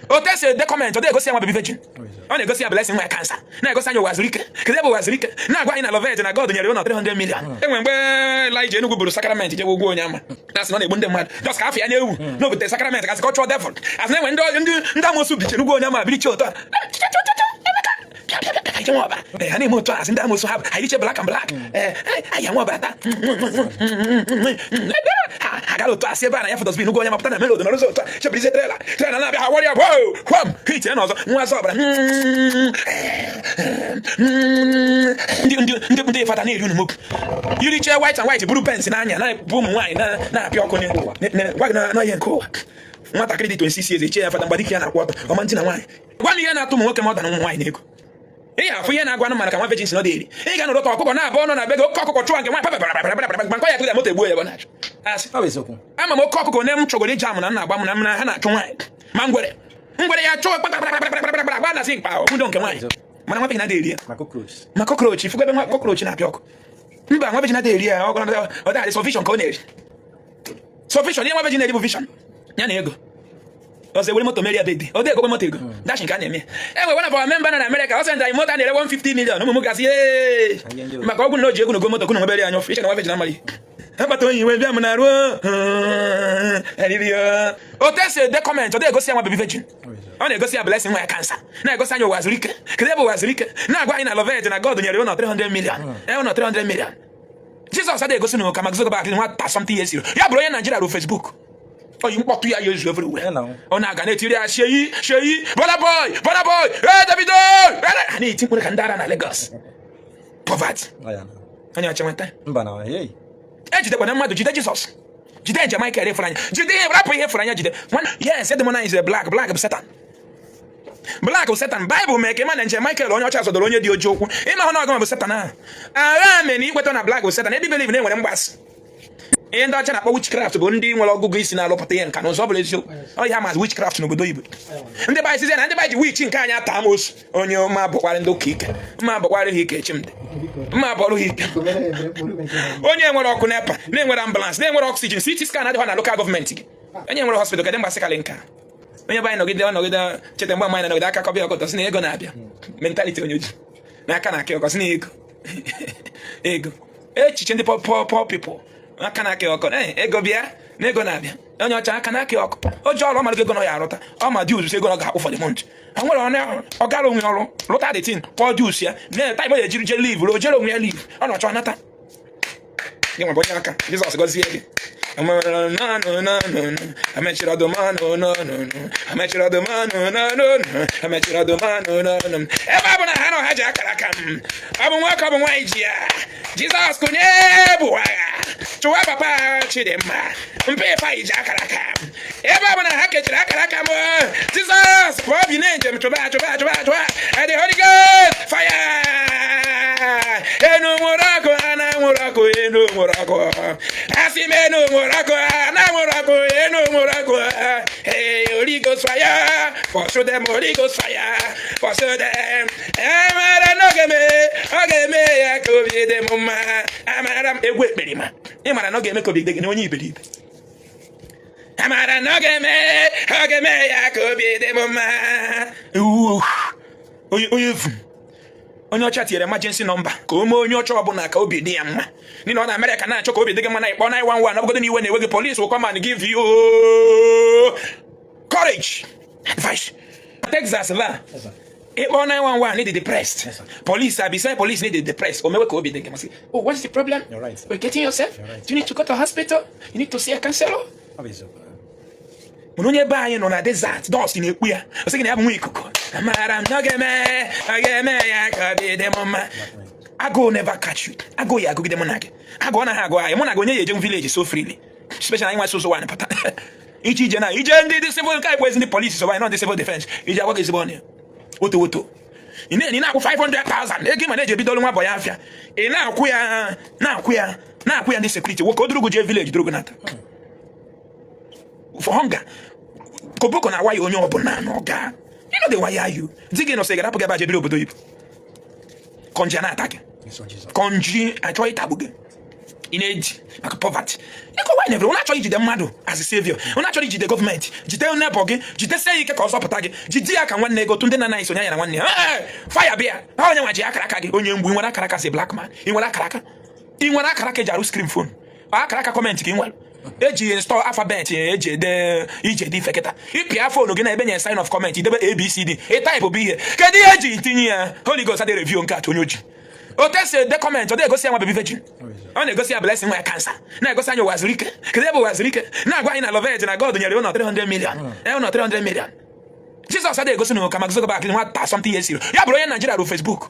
Otu esi ede comment, ọ na-egosi ya nwa baby virgin, ọ na-egosi ya Blessing nwa ya cancer, na-egosi anyị ụwa zuru ike. Kedu ebe ụwa zuru ike? Na-agwa anyị na Lovett na God nyere ụlọ 300 million. Enwe mgbe Elijah Enugu buru sacrament jewe ugwu onye ama na-asị na ọ na-egbu ndị mmadụ, just ka afọ ya na-ewu na o butere sacrament, kasị ka ọ chụọ devil. Asị na enwe ndị amosu biche n'ugwu onye ama biriche otu a. Ije nwa ọbara. Ee, ha na-eme otu a, asị ndị amosu ha bụ anyị riche black and black. Ee, anyị nwa ọbara taa. Ha gara otu a si ebe a na ya fọdọsbi n'ugwu onye mapụta na melod nọrọzi otu a chebirizie trailer, trailer na-abịa, ha wọrịa gwam gwam hit ya n'ọzọ nwa azọ ọbara. Ndị fada na-eri unu mokwu yiriche white and white, buru pens n'anya, na-ebu ụmụ nwaanyị na-apịa ọkụ gwa gị na ihe nke ụwa. Nwatakịrị dị 26 years eche ya fada mgbadike ya na-akwụ ọtọ ọma ntị na nwaanyị. Gwa m ihe na-atụ ụmụ nwoke ma ọ dara ụmụ nwaanyị n'ego. Ị ga-afụ ihe na-agwa anụmanụ ka nwa virgin si nọ dị eri. Ị ga-anọrọ ka ọkụkọ na-abụ ọnụ na be gị, oke ọkụkọ chụwa nke nwaanyị papapapapapapa, nkọ ya kụda moto egbuo ya ebe ọ na-achụ asị. Ọ bụ eziokwu. Ama m oke ọkụkọ ne m chọgoro iji amụ na nna agba m na m na ha na-achụ nwaanyị, ma ngwere ngwere ya chụọ kpakpakpakpakpakpakpa gba na sị mkpa nwudo nke nwaanyị, mana nwa virgin adịghị eri ya. Ma cockroach. Ma cockroach, ifugo ebe nwa cockroach na-apịa ọkụ? Mba, nwa virgin adịghị eri ya. Ọ ọ dịghị sọ vision ka ọ na-eri, so vision. Ihe nwa virgin na-eri bụ vision ya na ego. Ọzọ ewere moto merie bedi, ọ dị ego moto ego dash nke a na-eme. Enwe one of our member nọ na America, ọ send anyị moto a na-ere 150 million. Ụmụ m gasị ee maka ọgwụ na o ji ego na ogo moto kwunu nwebere anya ọfụ iche na nwa virgin amaghị akpata oyi nwe bịa m na ruo eriri ya. Otu esi ede comment, ọ na-egosi ya nwa baby virgin, ọ na-egosi ya Blessing nwa ya cancer, na-egosi anyị ụwa zuru ike. Kedu ebe ụwa zuru ike? Na-agwa anyị na Lovett na God nyere ụlọ 300 million. Ee, ụlọ 300 million. Jizọs adịghị egosi na ụka Mark Zuckerberg nwa something years ago ya bụrụ onye Naijiria ruo Facebook oyi mkpọtụ ya ya ezu everywhere. Ya na. Ọ na-aga na-etiri ya Seyi, Seyi, Burna Boy, Burna Boy, hey Davido. Ha na-eti mkpụrụ ka ndị ara na Lagos. Poverty. Ọ ya na. Onye ọcha nweta. Mba na, hey. Ejidekwana mmadụ, jide Jizọs, jide njem Michael ịfụrụ jide ihe, rapụ ihe fụrụ anya, jide. Yes, demon is a black, black bụ Satan, black bụ Satan. Bible mee ka ịma na njem Michael onye ọcha zọdoro onye dị ojii okwu. Ịma hụ na ọgụma bụ Satan ahụ agha mee na ikweta na black bụ Satan. Ebe believe na enwere mgbasị ihe ndị ọcha na-akpọ witchcraft bụ ndị nwere ọgụgụ isi na-alụpụta ihe nka na ụzọ. Ọ bụla eziokwu, ọ ihe amazi witchcraft n'obodo oyibo. Ndị be anyị sizie na ndị be anyị ji witch nke anyị ata amosu. Onye ọma bụkwarị ndị ụka ike mma, bụkwarị ha ike chimdị mma, bụọrụ ha ike. Onye nwere ọkụ NEPA, na-enwere ambulance, na-enwere oxygen, CT scan adịghị na local government gị, onye nwere hospital, kedụ mgbasị kalị nka? Onye be anyị nọgide, ọ nọgide cheta mgbe anyị nọgide aka kọbịa ọkọtọ, sị na ego na-abịa. Mentality onye oji n'aka na aka ọkọ, sị na ego ego, echiche ndị poor poor poor people, aka na aka ọkọ, ee, ego bịa na ego na-abịa. Onye ọcha aka na aka ọkụ o ji ọrụ, ọ mara ego na ọ ya arụta, ọ ma dues ego na ọ ga-akwụ for the month. Ha nwere ọnụ, ọ gara onwe ya ọrụ lụta the thing, kwụọ dues ya na time o ejiri jee leave, o jere onwe ya leave, ọ na-achọ nata gị nwa bụ onye aka. Jizọs gọzie gị. Amechiri ọdụm anụ n'ọnụ, amechiri ọdụm anụ n'ọnụ, amechiri ọdụm anụ n'ọnụ. Ebe ọ bụ na ha nọ, ha ji akara aka m. Ọ bụ nwoke, ọ bụ nwaanyị ji ya. Jizọs kụnye bụ agha chụwa papa Chidimma mpe Ifeanyị ji akara aka m. Ebe ọ bụ na ha kechiri akara aka m, Jizọs pụọ bi na njem chụba chụba chụba chụba. The Holy Ghost fire, enu nwụrụ ọkụ, ha na nwụrụ ọkụ, enu nwụrụ ọkụ. Asị m enu nwụrụ ọkụ, ha na nwụrụ ọkụ, enu nwụrụ ọkụ. Hey, Holy Ghost fire, pursue them. Holy Ghost fire, pursue them. Amara na ọ ga-eme, ọ ga-eme ya ka obi dị m mma. Amara m egwu ekperima. Ị mara na ọ ga-eme ka obi dị gị na onye iberibe. Amara na ọ ga-eme, ọ ga-eme ya ka obi dị m mma. Onye efu, onye ọcha tinyere emergency number ka o mee onye ọcha ọbụla ka obi dị ya mma, n'ihi na ọ na Amerịka na-achọ ka obi dị gị mma na ịkpọ 911. Ọ bụgodo na iwe na-ewe gị, police will come and give you courage advice. Texas la ịkpọ 911, dị depressed. Yes, sir. Police abi say police need depressed, o mewe ka obi dị gị masị. Oh, what's the problem? You're right, sir. You're getting yourself. You're right. Do you need to go to hospital? You need to see a counselor. Ọ bụ eziokwu. Mana onye be anyị nọ na desert, dust na-ekpu ya, ọ sị gị na ya bụ nwa ikuku. Amara m na ọ ga-eme, ọ ga-eme ya ka obi dị m mma. Agụụ never catch you. Agụụ ya agụgide mụ na gị, agụụ ọ naghị agụ anyị. Mụ na gị, onye ya eje village so freely, especially anyị nwa soso one pụta ije ije na ije ndị dị civil nke anyị kwezi ndị polisi so anyị nọ ndị civil defense iji agwa gị ezigbo ọnụ ya woto woto. Ị na-akwụ 500,000 ego ị ma na-eji ebidolu nwa boy afịa, ị na-akwụ ya, na-akwụ ya, na-akwụ ya ndị security nwoke o durugu jee village, durugu nata for hunger. Koboko na waya onye ọbụla na ọga, you know the wire you di gị nọ sị gara apụ gị ebe a jebiri obodo oyibo, kọnji a na-ata gị. Eso Jizọs. Kọnji achọ ịtagbu gị. Ị na-eji maka poverty ịkọ wine evere. Ụnụ achọghị ijide mmadụ as a savior. Ụnụ achọrọ ijide gọọmenti, jide neighbor gị, jidesie ya ike ka ọ zọpụta gị. Jide ya ka nwanne ego tụ ndị na-anaghị sonye ya na nwanne ya. Fire bịa ha, onye nwa ji akara aka gị. Onye mgbu, ị nwere akara aka si black man? Ị nwere akara aka? Ị nwere akara aka eji arụ screen phone? Akara aka comment ka ị nwere eji install alphabet eji ede iji ede ife? Kịta ịpịa phone gị na ebe nye sign of comment, idebe ABCD, ị type bụ ihe. Kedu ihe eji tinye ya? Holy Ghost adịghị review nke atụ onye ojii. Otu esi ede comment, ọ dị egosi ya nwa baby virgin, ọ na-egosi ya blessing nwa ya cancer, na-egosi anyị ụwa zuru ike. Kedu ebe ụwa zuru ike? Na-agwa anyị na Lovett na God nyere ụlọ 300 million, ụlọ 300 million. Jizọs adịghị egosi na ka Mark Zuckerberg nwa ta something years ya bụrụ onye Naijiria rụ Facebook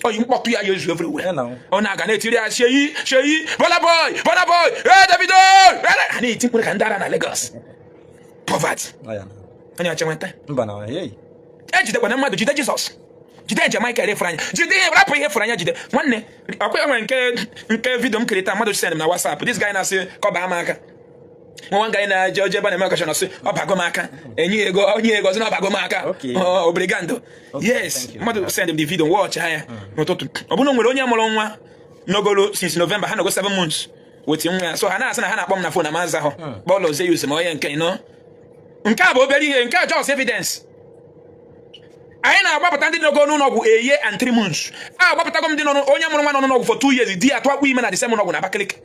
oyi mkpọtụ ya ya ezu everywhere. Ọ na-aga na-etiri ya, "Seyi, Seyi, Burna Boy, Burna Boy, hey Davido." Ha na-eti mkpụrụ ka ndị ara na Lagos. Poverty. Onye ọcha nweta. Mba na hey. Ejidekwana mmadụ, jide Jizọs, jide njem Michael ịfụrụ jide ihe, rapụ ihe fụrụ anya, jide nwanne. Ọkwa enwere nke video m kirịta mmadụ send m na WhatsApp. This guy na-asị kọba m aka. Nwa guy na-eje oje ebe a na-eme ọkachọ sị ọ bago m aka, enye ego, onye ego ọzọ na ọbago m aka. Obrigando. Yes, mmadụ send m the video, watch ya n'ụtụtụ. Ọ bụrụ na o nwere onye mụrụ nwa nogolo since November, ha nogo 7 months weti nwa ya, so ha na-asị na ha na-akpọ m na phone na m aza hụ kpọlọ Zeus ma onye nke nọ. Nke a bụ obere ihe, nke a just evidence. Anyị na-agbapụta ndị nọgo n'ụlọ ọgwụ a year and 3 months. A agbapụtago m ndị nọ onye mụrụ nwa nọ n'ụlọ ọgwụ for 2 years, di ya tụakwa ime na the same ụlọ ọgwụ na Abakaliki.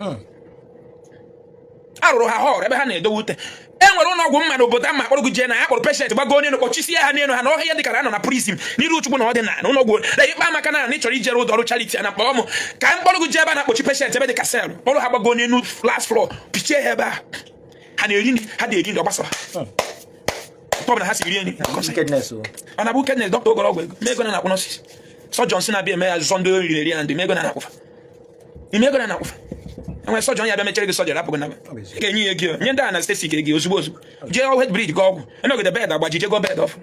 A rụrụ ha hall ebe ha na-edowe ute. E nwere ụlọ ọgwụ mma n'obodo ama akpọrọ gị jee na ya kpọrọ patient gbago n'elu, kpọchisie ha n'elu ha na ọhịa dị ka na nọ na prison n'iru Chukwu na ọdịnala ụlọ ọgwụ na ikpe amaka na ị chọrọ ijere ụdọ ọrụ charity na kpọọ m ka m kpọrọ gị jee ebe a na-akpọchi patient, ebe dị ka cell, kpọrọ ha gbago n'elu last floor, pichie ha ebe a. Ha na-eri nri, ha na-eri nri, ọ gbasara ọ bụla ha si rie nri. Wickedness o. Ọ na-abụ wickedness. Dọkịta ogoro ọgwụ ego mee ego na na-akwụ nurses, surgeon si na-abịa eme ya zọ ndị oriri eri ya ndị ime ego na na-akwụfa, ime ego na na-akwụfa. Enwere surgeon ya bịa mechere gị surgery, rapụ gị naba, ga-enye ya ego, nye ndị a na stesi ego ozugbo ozugbo. Jee head bridge gị ọgwụ enogide bed agbaji, jego bed ọfụ.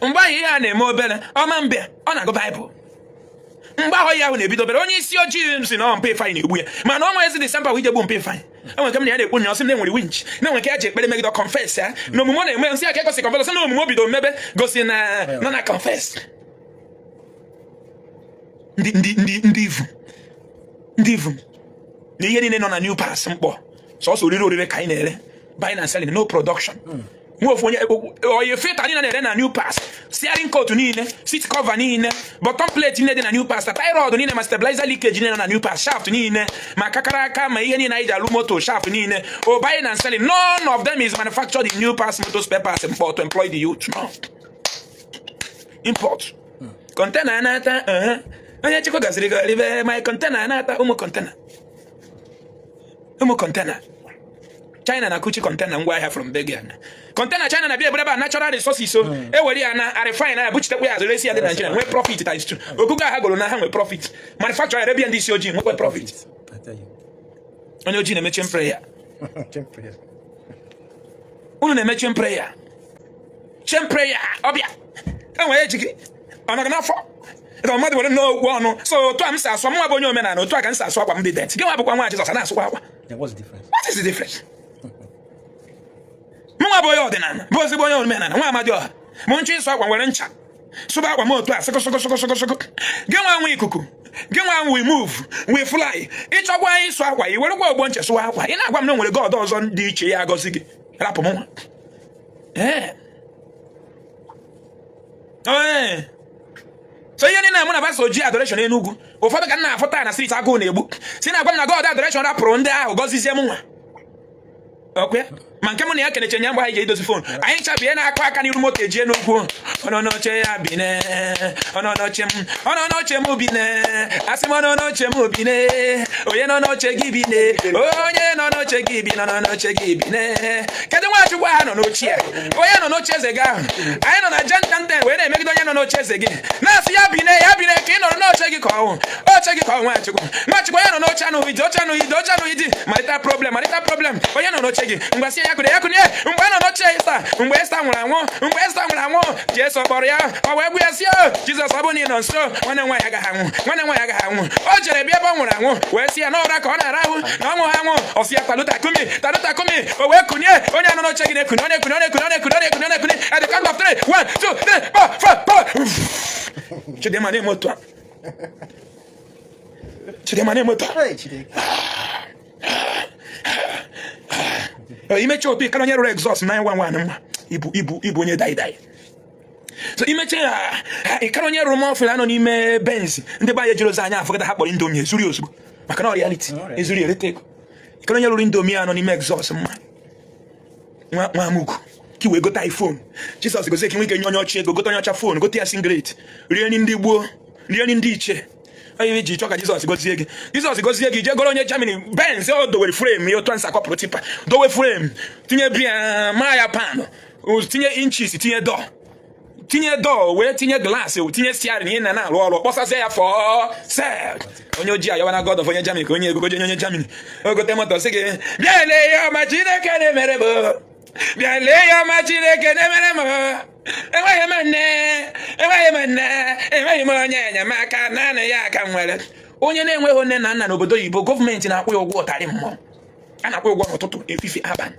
Mgbe ahụ ihe a na-eme obere ọma mbịa, ọ na-agụ Baịbụl. Mgbe ahụ ya ahụ na-ebido obere onye isi ojii si na ọ mpa Ifeanyị na-egbu ya, mana ọnwa ezi Disemba wee ije gbu mpa Ifeanyị. Enwere nke m na ya na-ekwu nya, ọsị m na enwere winch na enwere nke ya ji ekpere megide confess ya na omume ọ na-eme nsị ya ka egosi confess na omume o bido mebe gosi na nọ na confess. Ndị ivu, ndị ivu na ihe niile nọ na New Pass mkpọ, sọsọ orire orire ka anyị na-ere, buying and selling, no production. Nwa ofu onye oyi filter niile na-ere na New Pass, steering coat niile, seat cover niile, bottom plate niile dị na New Pass, tie rod niile, ma stabilizer leakage niile nọ na New Pass, shaft niile, ma kakara aka, ma ihe niile anyị ji alụ moto, shaft niile o, buying and selling. None of them is manufactured in New Pass Motor Spare Parts Mkpọ to employ the youth. No import container na-ata. Onye chukwu gaziri gị ribe my container na-ata ụmụ container, ụmụ container China na kuchi container ngwaahịa from Belgium. Container China na bịa ebere ebe a, natural resources o ewere ya na refine ya, buchitekwa ya azụ, resi ya dị Nigeria, nwee profit times two. Ogugo ha goro na ha nwee profit manufacturer, ebe ndị isi ojii nwekwa profit. I tell you. Onye ojii na-emeche prayer. Chain prayer. Unu na-eme chain prayer, chain prayer ọbịa enwere eji gị ọ nọgị n'afọ ka mmadụ were n'okwu ọnụ. So otu a m si asụ, mụ nwa bụ onye omenala, otu a ka m si asụ akwa m dị dirty. Gị nwa bụkwa nwa Jizọs a na-asụkwa akwa. Yeah, what's the difference? What is the difference? Mụ nwa bụ onye ọdịnala, bụ ezigbo onye omenala, nwa amadi ọha mụ nchọ ịsụ akwa, nwere ncha sụba akwa m otu a, sụkụ sụkụ sụkụ sụkụ sụkụ. Gị nwa nwe ikuku, gị nwa we move, we fly, ịchọkwa ịsụ akwa, i werekwa ogbo nche sụwa akwa. Ị na-agwa m na o nwere God ọzọ dị iche ya agọzi gị, rapụ m nwa. Ee, so ihe niile mụ na pastor ji adoration Enugwu, ụfọdụ ka m na-afụ taa na street agụụ na-egbu, si na-agwa m na God adoration rapụrụ ndị ahụ gọzizie m nwa ọkwa. Ma nke mụ na ya keleche nya mgbe anyị ji edozi phone anyị chabie na-akụ aka n'iru moto ejie n'okwu ọnọ n'oche ya bine, ọnọ n'oche m, ọnọ n'oche m bine, asị m ọnọ n'oche m bine. Onye nọ n'oche gị bine, onye nọ n'oche gị bi, nọ n'oche gị bine. Kedu Nwachukwu ahụ nọ n'oche ya? Onye nọ n'oche eze gị ahụ? Anyị nọ na jententen wee na-emegide onye nọ n'oche eze gị, na-asị ya bine, ya bine, ka ị nọrọ n'oche gị ka ọnwụ oche gị ka ọ. Nwachukwu, Nwachukwu, onye nọ n'oche anụghị di, oche anụghị di, oche anụghị di. Malite problem, malite problem. Onye nọ n'oche gị, mgbe sị ya kụnye, ya kụnye. Mgbe nọ n'oche Esta, mgbe Esta nwụrụ anwụ, mgbe Esta nwụrụ anwụ, Jesu kpọrọ ya, ọ wee gwa ya sị, "O Jizọs, ọ bụrụ na ị nọ nso, nwanne m nwaanyị agaghị anwụ, nwanne m nwaanyị agaghị anwụ." O jere bịa ebe ọ nwụrụ anwụ, wee sị ya na ụra ka ọ na-arahụ, na ọnwụ ha anwụ. Ọ sị ya, "Taluta kumi, taluta kumi." O wee kunye. Onye nọ n'oche gị na-ekunye, ọ na-ekunye, ọ na-ekunye, ọ na-ekunye, ọ na-ekunye, ọ na-ekunye. At the count of three, one, two, three, four, four, four. Chidimma na-eme otu a. Chidimma na-eme otu a. Hey, Chineke. Imecha otu ịkara onye rụrụ exhaust 911 mma, ibu ibu ibu onye dai dai. So imecha ya, ịkara onye rụrụ muffler nọ n'ime Benz. Ndị be anyị ejiri ozi anya afụgata ha kpọrọ Indomie ezuri ozugbo, maka na ọ reality. Ezuri erete ego. Ịkara onye rụrụ Indomie a nọ n'ime exhaust mma, nwa nwa amugwu, ka i wee gote iPhone. Jizọs gozie ka nwee ike nye onye ọcha ego, gote onye ọcha phone, gote ya singlet, rie nri ndị gboo, rie nri ndị ichie. Onye iji chọọ ka Jizọs gozie gị, Jizọs gozie gị, jee goro onye Germany Benz. O dowere frame ya otu nsa kọpụrụ tipper, dowe frame, tinye bia maa ya panụ, tinye inches, tinye door, tinye door, wee tinye glass, tinye steering, ihe na na-arụ ọrụ, kpọsasịa ya for sale. Onye ojii ayọwa na God of onye Germany ka onye ego onye Germany o gote moto, sị gị, "Bịa lee ihe ọma Chineke na-emere m, bịa lee ihe ọma Chineke na-emere m. Enweghị m nne, enweghị m nne, enweghị m onye enyemaka, naanị ya ka m nwere." Onye na-enweghị nne na nna n'obodo oyibo, gọọmenti na-akwụ ya ụgwọ ụtarị mmụọ. A na-akwụ ya ụgwọ n'ụtụtụ, efifie, abalị.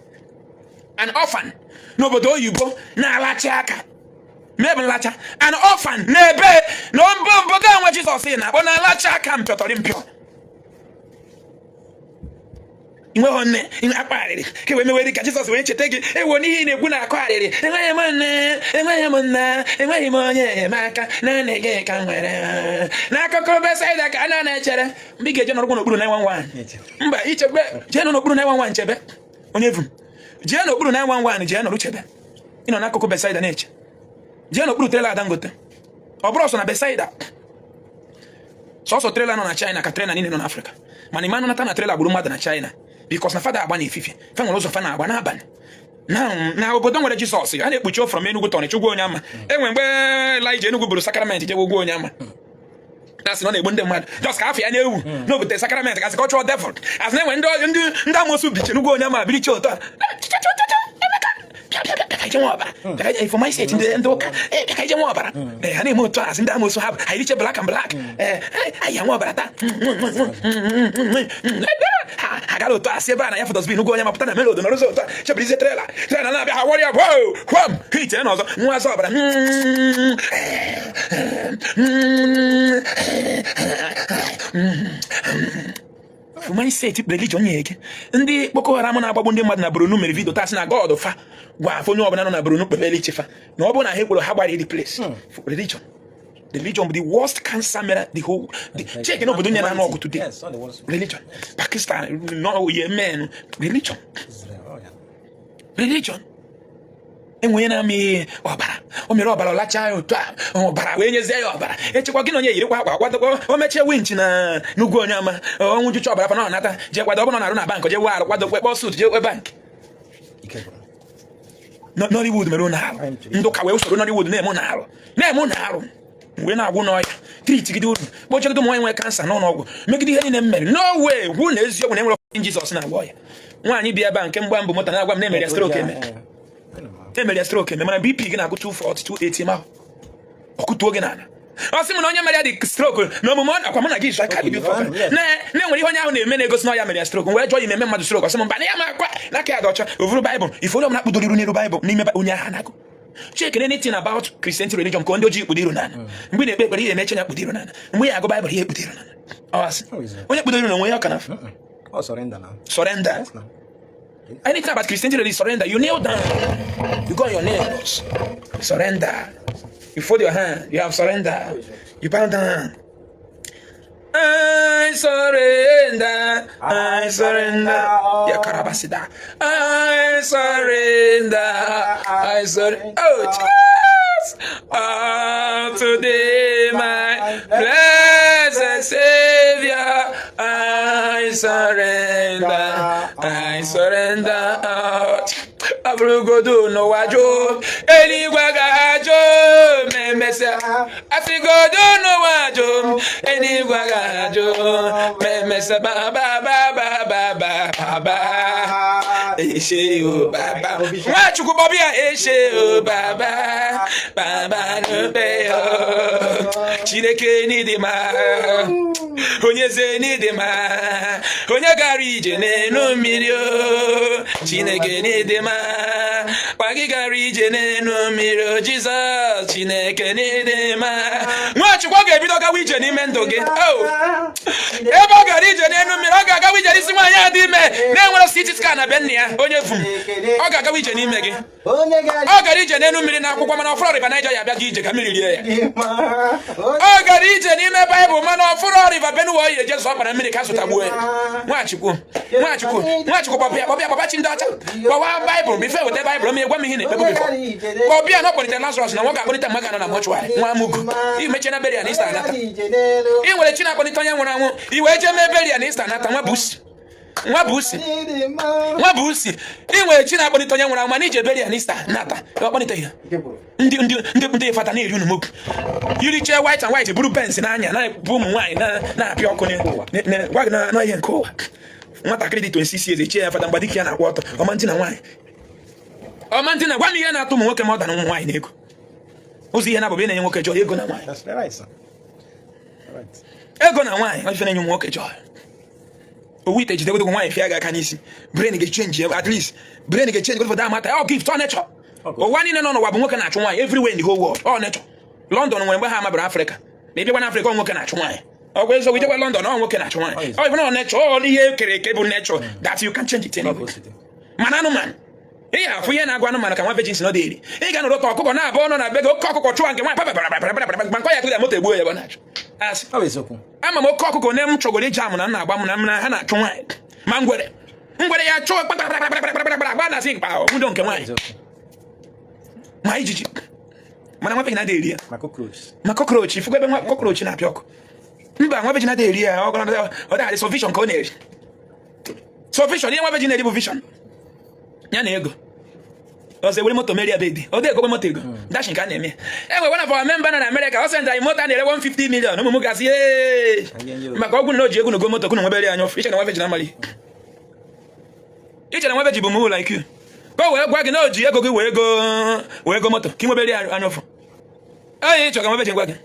An orphan n'obodo oyibo na-alacha aka mebụ nlacha. An orphan n'ebe na mba obodo onwe Jizọs na-akpọ na-alacha aka mpịọtọrị mpịọ. Inweghị nne, inwe akpa arịrị ka wee mewere ka Jizọs wee cheta gị. Ewo, n'ihe ị na-ekwu na-akọ arịrị, "Enweghị m nne, enweghị m nna, enweghị m onye enyemaka, naanị gị ka m nwere." N'akụkụ Besaida ka a na-echere mgbe ị ga-eje nọrọgwụ n'okpuru 911. Mba, ichebe, jee nọ n'okpuru 911, chebe onye vu. Jee n'okpuru 911, jee nọrọ chebe. Ị nọ n'akụkụ Besaida na-eche, jee n'okpuru trailer Dangote. Ọ bụrụ ọsọ na Besaida, sọsọ trailer nọ na China ka trailer niile nọ n'Afrịka. Mana ịma nata na trailer gburu mmadụ na China, because na fada agba n'efifie, fa nwere ụzọ fa na-agba n'abalị. Na obodo nwere Jizọs, a na-ekpuchi from Enugu to Ọnịcha, ugwu onye ama. Enwe mgbe Elija Enugu buru sacrament jewe ugwu onye ama, na-asị na ọ na-egbu ndị mmadụ, just ka afọ ya na-ewu na o butere sacrament, gasị ka ọ chụọ devil. Asị na enwe ndị amosu biche n'ugwu onye ama, biriche otu a, "Emeka, bịa, bịa, bịa, ka ije nwa ọbara, bịa ka ije." For mindset ndị ụka, ee, "Bịa ka ije nwa ọbara." Ee, ha na-eme otu a, asị ndị amosu ha bụ ha eriche black and black. Ee, anyị nwa ọbara taa. Ha gara otu a, si ebe a na ya fọdọsbin ugwu onye ma pụta na melod nọrọzi otu a chebirizie trailer. Trailer na-abịa, ha wọrịa gwam gwam, hit ya n'ọzọ, nwa azụ ọbara. Mindset religion nye gị. Ndị Boko Haram na-agbagbu ndị mmadụ na Borno mere video taa, sị na God fa gwa afọ onye ọbụla nọ na Borno kpebere ichefa, na ọ bụrụ na ha ekwere, ha gbara the place. Religion, religion bụ the worst cancer mere the whole the check n'obodo nye na-anụ ọgụ today. Yes, all the worst. Religion. Pakistan, no, Yemen, religion. Israel. Oh, yeah. Religion. Enwe onye na-amị ihe ọbara, o mere ọbara, ọlacha ya otu a, ọbara wee nyezie ya ọbara echekwa gị na onye yirikwa akwa kwadokwa. O mechie winch na n'ugwu onye ama, ọnwụ jucha ọbara fa na ọ nata, jee kwado. Ọ bụrụ na ọ na-arụ na bank, jee wee arụ, kwadokwe, kpọọ suit, jee bank. Ike gwụrụ. Nollywood mere ụnụ arụ. Ndị ụka wee usoro Nollywood na-eme ụnụ arụ, na-eme ụnụ arụ, wee na-agwụ n'ọya, treat gide unu, kpochegide ụmụ nwaanyị nwere cancer n'ụlọ ọgwụ, megide ihe niile m mere. No way gwu na eziokwu na enwere Jizọs na-agwọ ya. Nwaanyị bi ebe a nke mgba mbụ moto na-agwa m na emere ya stroke, eme emere ya stroke eme, mana BP gị na-agụ 240, 280, ma ọkụtuo gị n'ala. Ọ sị m na onye mere ya dị stroke na omume ọ akwa mụ na gị izu aka bibi Yes. na na-enwere ihe onye ahụ na-eme na-egosi na ọ ya mere ya stroke. Wee jụọ ya, ime mmadụ stroke? Ọ sị m mba, na ya ma akwa n'aka ya dị ọcha. Ovuru Baịbụl ife onye ọbụla kpudoro iru n'elu Baịbụl n'ime onye ahụ na-agụ. Check anything about Christianity religion, ka ndị ojii kpudo iru n'ala. Mgbe ị na-ekpe ekpere, ihe emeche ya kpudo iru n'ala. Mgbe ị agụ Baịbụl, ihe ekpudo iru n'ala. Ọ asị Oh, is it? onye kpudo iru n'onwe ya ọ ka na Oh, surrender now. Surrender. Yes, now. Anything about Christianity really, surrender. You kneel down. You go on your knees. Surrender. You fold your hand. You have surrender. You bow down. I surrender. I surrender. Ya karabasida. I surrender. I surrender. Oh, Jesus. Oh, today, my blessed Savior, I surrender. I surrender. Ọ bụrụgodu n'ụwa jụ, eluigwe ga-ajụ ma emesịa. Asịgodu n'ụwa jụ, eluigwe ga-ajụ ma emesịa. Ba ba ba ba ba ba ba ba, eshe o baba. Nwachukwu kpọbịa ya, eshe o baba, baba n'obe o. Chineke n'ịdị mma, onye eze n'ịdị mma, onye gara ije n'elu mmiri o. Chineke n'ịdị mma, kwa gị gara ije n'elu mmiri o. Jizọs, Chineke n'ịdị mma. Nwachukwu, ọ ga-ebido gawa ije n'ime ndụ gị. Oh! Ebe ọ gara ije n'elu mmiri, ọ ga-agawa ije n'isi nwaanyị a dị ime na-enwere CT scan na be nna ya, onye vum. Ọ ga-agawa ije n'ime gị. Ọ gara ije n'elu mmiri n'akwụkwọ, mana ọfụrụ River Niger ya abịa gị ije ka mmiri rie ya. Ọ gara ije n'ime Baịbụl, mana ọfụrụ River Benue oyi eje zọ ọkpara mmiri ka zụtagbuo ya. Nwachukwu, Nwachukwu, Nwachukwu, kpọbịa, kpọbịa, kpọba chi ndị ọcha, kpọwa Baịbụl. Before weta Baịbụl ma gwa m ihe na-ekpebu before kpọbịa na ọ kpọlitere Lazarus na nwoke akpọlite mmadụ nọ na mortuary. Nwa amugu imechie na burial na Easter anata. Ị nwere chi na-akpọlite onye nwụrụ anwụ, i wee jee mee burial na Easter anata. Nwa busi, nwa busi, nwa busi. Ị nwere chi na-akpọlite onye nwụrụ anwụ, mana ije burial na Easter nata, ọ kpọliteghị ya. Ndị fada na-eri unu moku, yirichee white and white, buru Benz n'anya, na-ebu ụmụ nwaanyị na-apịa ọkụ gwa gị na ihe nke ụwa. Nwatakịrị dị 26 years echie ya fada, mgbe dike ya na-akwụ ọtọ ọma ndị na nwaanyị ọma ndị na. Gwa m ihe na-atụ ụmụ nwoke ma ọ dara ụmụ nwaanyị na ego. Ụzọ ihe na-abụbụ na-enye nwoke joy, ego na nwaanyị. That's right, sir. Right. Ego na nwaanyị, ife na-enye ụmụ nwoke joy. Owu ite jidegodo nwaanyị fịa gị aka n'isi, brain ga-echange, at least brain ga-echange for that matter. Ọ gift, ọ nature. Ụwa niile nọ n'ụwa bụ nwoke na-achụ nwaanyị everywhere in the whole world, ọ nature. London nwere mgbe ha amabara Afrịka, ma ị bịakwa n'Afrịka, ọ nwoke na-achụ nwaanyị. Ọ bụ eziokwu, ijekwa London, ọ nwoke na-achụ nwaanyị. Ọ bụ na ọ nature, ọ ihe ekere eke bụ nature that you can change it anyway. Mana anụmanụ ị ga-afụ ihe na-agwa anụmanụ ka nwa virgin si nọ dị eri. Ị ga-anọrọ ka ọkụkọ na-abụ ọnụ na be gị, oke ọkụkọ chụwa nke nwaanyị papapapapapapapa, ma nkọ ya tụrụ ya moto egbuo ya ebe ọ na-achụ asị. Ọ bụ eziokwu. Ama m oke ọkụkọ ne m chọgoro iji amụ na m na-agba m na m na ha na-achụ nwaanyị, ma ngwere ngwere ya chụọ kpakpakpakpakpakpakpa gba na sị mkpa nwudo nke nwaanyị. Eziokwu. Ma ijiji, mana nwa virgin adịghị eri ya. Ma cockroach. Ma cockroach, ifugo ebe nwa cockroach na-apịa ọkụ. Mba, nwa virgin adịghị eri ya. Ọ dịghị so vision ka ọ na-eri, so vision. Ihe nwa virgin na-eri bụ vision ya na ego. Ọzọ ewere moto merie ebe dị ọ dị ego moto ego dashing ka a na-eme. Enwe one of our member nọ na America, ọ send anyị moto a na-ere 150 million. Ụmụ m gasị, "Ee." Maka ọgwụ na o ji ego na ogo moto kunu nwebere anya ọfụ. Iche na nwa virgin amali, iche na nwa virgin bụ mụ like you, ka o wee gwa gị na o ji ego gị wee go wee go moto ka ị nwebere ya anya ụfụ. Onye ịchọ ka nwa virgin gwa gị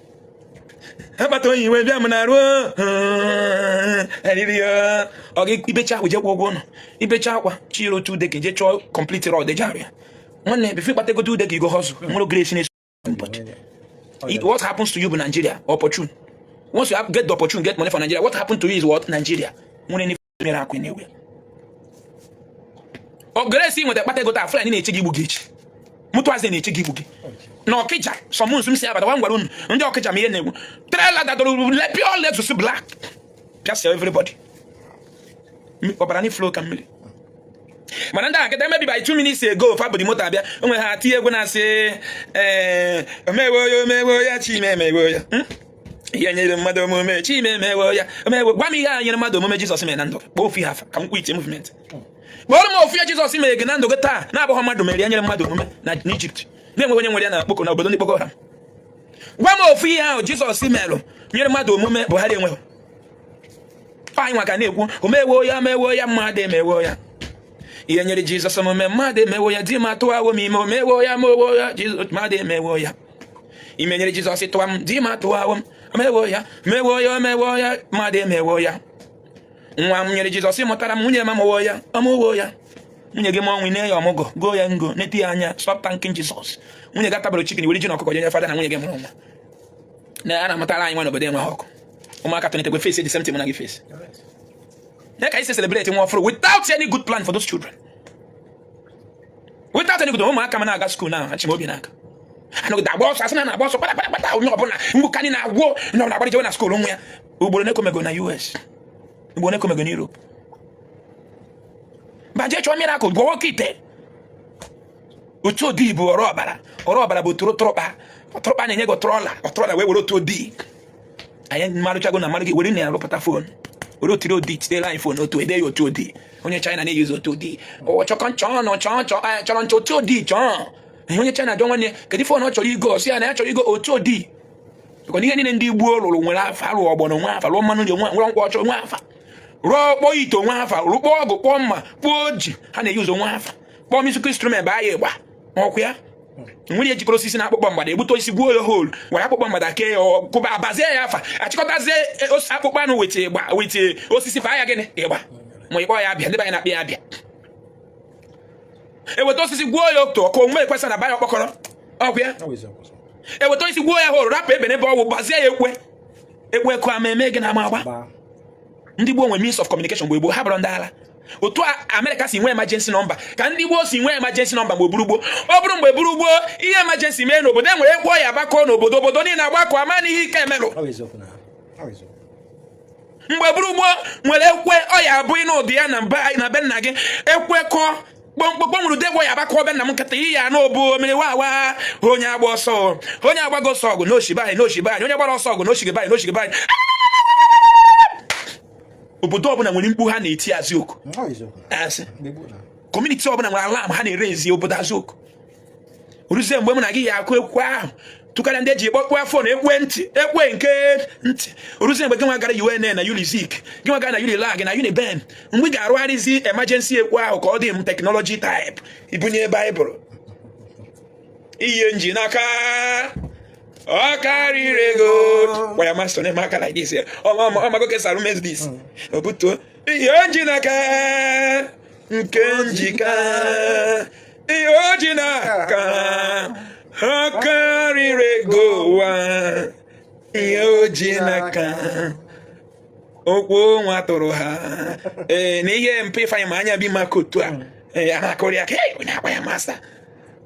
akpata oyi wee bịa m na ruo eriri ya ọ gị ibecha akwa, je kwụọ ụgwọ ụlọ, ibecha akwa chiri otu ude ka je chọọ complete rod eji arụ ya. Nwanne, before ịkpata ego ude ka igo hustle nwere grace na what happens to you bụ Nigeria opportune. Once you have, get the opportunity, get money for Nigeria, what happened to you is what Nigeria nwere any mere akụ na-ewe ọ grace nweta kpata ego taa. Fulani na-eche gị igbu gị echi, mụtụazị na-eche gị igbu gị na Ọkịja. Sọmụnsụ m si abata gwa ngwara unu ndị Ọkịja ma ihe na-egwu trailer dadoro pure Lexus black pịasịa everybody, ọbara ni flow ka mmiri. Mana ndị a nkịta emebi by 2 minutes ago fa budi moto abịa onwe ha tinye egwu na-asị ee omewo ya, omewo ya, chime emewo ya. Ihe nyere mmadụ omume, chime emewo ya, omewo. Gwa m ihe a nyere mmadụ omume Jizọs mere na ndụ gị. Kpọọ ofu ihe afa ka m kwuo movement. Kpọrọ m ofu ihe Jizọs mere gị na ndụ gị taa na-abụghị mmadụ mere ya nyere mmadụ omume na n'Ijipt na-enweghị onye nwere ya na kpoko na obodo ndị Boko Haram. Gwa m ofu ihe ahụ Jizọs merụ nyere mmadụ omume Buhari enweghị. Anyị nwa ka na-ekwu omewo ya, mewo ya, mmadụ emewo ya. Ihe nyere Jizọs omume, mmadụ emewo ya. Di m atụwawo m ime, omewo ya, mewo ya, Jizọs, mmadụ emewo ya. Ime nyere Jizọs tụwa m, di m atụwawo m, omewo ya, mewo ya, omewo ya, mmadụ emewo ya. Nwa m nyere Jizọs mụtara m, nwunye m amụwo ya, ọmụwo ya. Nwunye gị mụọ nwa, ne ya ọmụgọ, goo ya ngo, neti ya anya. Stop thanking Jesus. Nwunye gị atabara chicken, were ji na ọkụkọ jenye fada na nwunye gị mụrụ nwa na a na-amụtara anyị nwa n'obodo enweghị ọkụ. Ụmụaka tonitekwe face the same thing mụ na gị face ya ka anyị si celebrate nwa ọfụrụ without any good plan for those children, without any good. Ụmụaka m na-aga school na achị m obi n'aka anọgide agba ọsọ, asị na na-agba ọsọ kpata kpata kpata. Onye ọbụla mgbukani na-agwụ onye ọbụla agbara jewe na school nwa ya. Ugboro na-ekomego na US, ugboro na-ekomego na Europe, ba jee chọọ miracle, gwọọ oke ite. Otu odi bụ ọrụ ọbara, ọrụ ọbara bụ tụrụtụrụkpa ọtụrụkpa na-enye gị ọtụrụọla ọtụrụọla wee were otu odi anyị marụchago na mmadụ gị were na-arụpụta phone, were otiri odi titere anyị phone otu ede ya otu odi. Onye China na-eyuzu otu odi chọkọ nchọ nọ chọọ chọọ chọrọ nchọ otu odi chọọ ihe. Onye China jụọ nwanne kedu phone ọ chọrọ igo, ọsị ya na ya chọrọ igo otu odi. Maka ihe niile ndị gboo rụrụ nwere afa. Rụọ ọgbọnọ nwe afa, rụọ mmanụ nri nwe, nkwụ ọchọ nwe afa, rụọ kpọọ ite nwe afa, rụkpọọ ọgụ, kpọọ mma, kpọọ ji, ha na-eyuzu nwe afa, kpọọ musical instrument baa ya ịgba ọkụ ya nwere ejikọrọ osisi na akpụkpọ mgbada, egbute osisi, gbuo ya hole, were akpụkpọ mgbada kee ya, kụba abazie ya afa, achịkọtazie akpụkpọ anụ wete ịgba wete osisi baa ya gịnị ịgba ma ịkpọ ya abịa. Ndị be anyị na-akpọ ya abịa. Eweta osisi gwuo ya otu ọkụ omume ekwesị na baya ọkpọkọrọ ọkụ ya. Eweta osisi gwuo ya hole, rapụ ebe n'ebe ọgwụ gbazie ya ekwe ekwe kụ ama eme gị na ama agba. Ndị gboo nwere means of communication mgbe gboo. Ha bụrụ ndị ala. Otu a Amerịka si nwee emergency number ka ndị gboo si nwee emergency number mgbe buru gboo. Ọ bụrụ mgbe buru gboo, ihe emergency mee n'obodo, e nwere ekwe ya agbakọ n'obodo, obodo niile agbakọ ama na ihe ike emelụ. Ọ bụ eziokwu na ọ bụ eziokwu. Mgbe buru gboo nwere ekwe ọ ya abụ ịnụ ụdị ya na mba na be nna gị, ekwe kọọ kpọmkpọkpọ nwere ụdị egwe ya agbakọ be nna m nkịta iyi ya n'obu omere wa wa, onye agba ọsọ, onye agbago ọsọ ọgụ n'oshibe anyị, n'oshibe anyị, onye gbara ọsọ ọgụ n'oshibe anyị, n'oshibe anyị. Obodo ọbụla nwere mkpu ha na-eti azụ oku. Ọ bụ eziokwu na asị mgbe gboo na community ọbụla nwere alarm ha na-erezi obodo azụ oku. Ruzie mgbe mụ na gị ya akụ ekwe ahụ tụkarịa ndị eji kpọkpọ phone, ekwentị, ekwe nke ntị. Ruzie mgbe gị nwa gara UNN na Unizik, gị nwa gara na Unilag na Uniben, mgbe ị ga-arụgharịzi emergency ekwe ahụ ka ọ dị m technology type, ibunye Baịbụl ihe nji n'aka ọ karịrị ego. Choir master na-eme aka like this. Ọmago kesara mez this obutuo ihe nji n'aka nke njika, ihe o ji n'aka ọ karịrị ego ụwa, ihe o ji n'aka okwu nwa tụrụ ha. Ee, na ihe mpe Ifeanyị ma anya bi maka otu a, ee, a na-akụrị aka. Hey, onye akwa ya master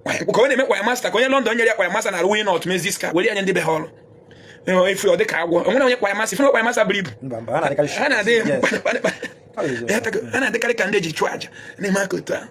ka ọ na-eme choir master, ka onye London nyere ya choir master na-arụ Winot mezis ka were ya nye ndị be ha ọrụ. Ee, ife ọ dị ka agwọ onwere onye choir master, ife choir master buru ibu. Mba mba, ha na-adịkarị ha na-adị Yes. mkpa- Ọ bụ eziokwu. Ya tago, ha na-adịkarị ka ndị eji chụọ aja na-eme aka otu a.